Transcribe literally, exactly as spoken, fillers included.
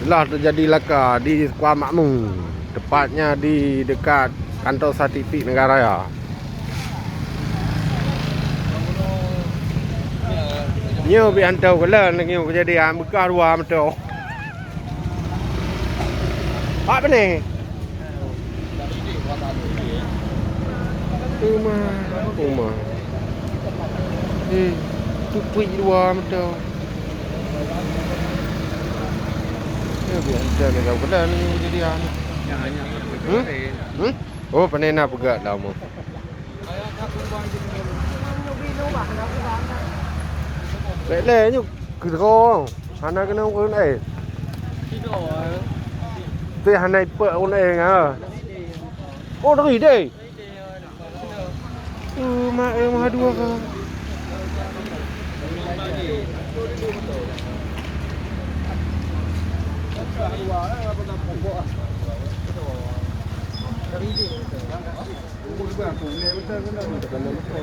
Telah terjadi laka di Sekolah Makmu, tepatnya di dekat kantor statistik negara raya. Nyoe bit hantom keulan nyoe kejadian beukah dua moto. Pat pane? Uma, uma. Eh, pui-pui dua moto. Ya, biasa dah kau kena ni jadi anu. Hmm? Hmm? Oh, pane na peugah lama. Lek leh nyu keudroe. Hana keuneuk ureueng laén. Teuh hana ipeuet ureueng laén, ha. Oh, dari deh. Eh, ma-, eh, mah dua ka.